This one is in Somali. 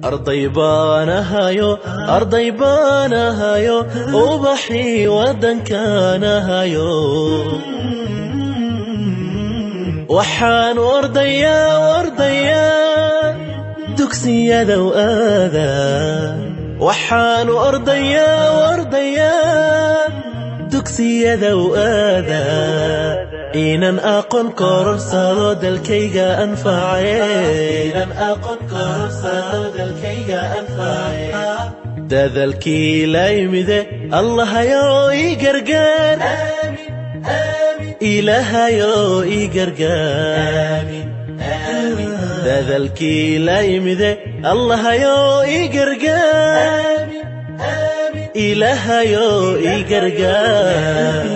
Arday baan ahayo, arday baan ahayo, ubaxii waddankaan ahayo. Waxaan ordayaa, ordayaa, dugsiyadow aadaa. Waxaan ordayaa, ordayaa, dugsiyadow aadaa, inaan aqoon kororsado, dalkayga anface. Dadaalkii la yimide, Allahayow ii gargaar, Ilaahayow ii gargaar. Dadaalkii la yimide, Allahayow ii gargaar, Ilaahayow ii gargaar.